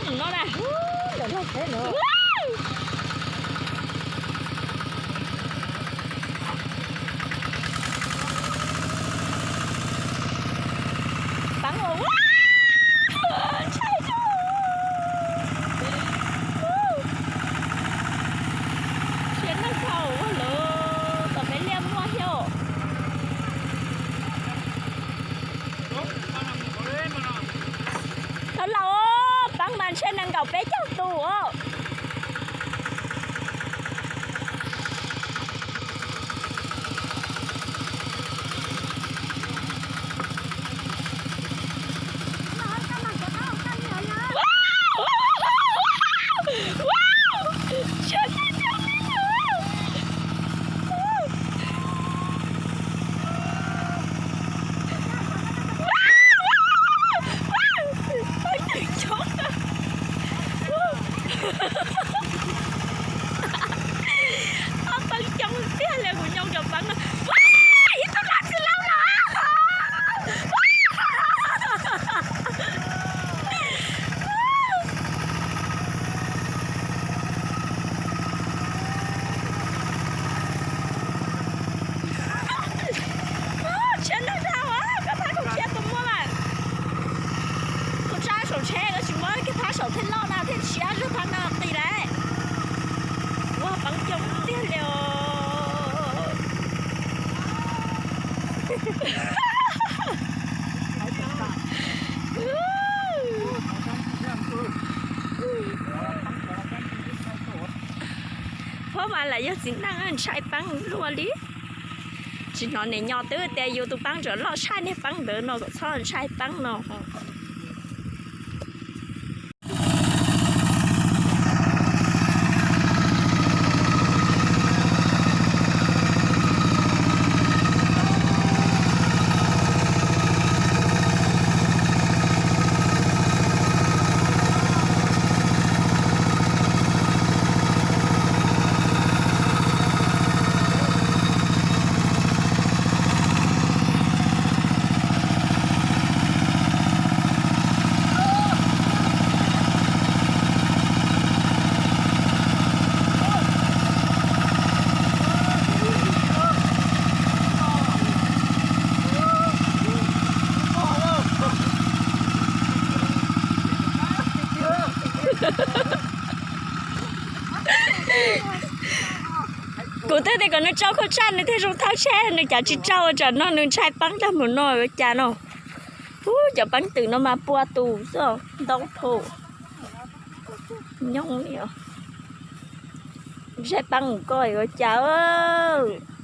No na. Ntawm log teb no. Pab ua ntshai. Siab neej dhau ua luaj, tom peb liaj muaj thiab. Thov laus, pab mas ntshe nees nkaum peb caug tus. Pab coob tiag li, kuv nyob cov pab no. Ua, ib tug dab tsi laus los. Tshiab neej dhau, koj thab kaum tshiab tus muaj lawm. Tus tsab saum tsheb, koj tsis muab koj thab saum thej loj na, thej tshiab zog thab no qis lawm. Ua pab coob tiag li os. Pab mas lam yog txiv neej ntshai pab luaj li. Tsis hnov niam nyo twb tias yus tus pab tseem loj tshaj niag pab ntawd no, kom txhob ntshai pab no. Kuv twb tias kom nws tso khuj tsaj nws thiaj zoo thawb tsheb, nws cas tsis tso, tsam no nws ntshai pab tag mus no ua cas no. Ub, cov pab twm no mas pua tus xwb, ntau phaum. Nyob li os. Ntshai pab mus koj ua cas.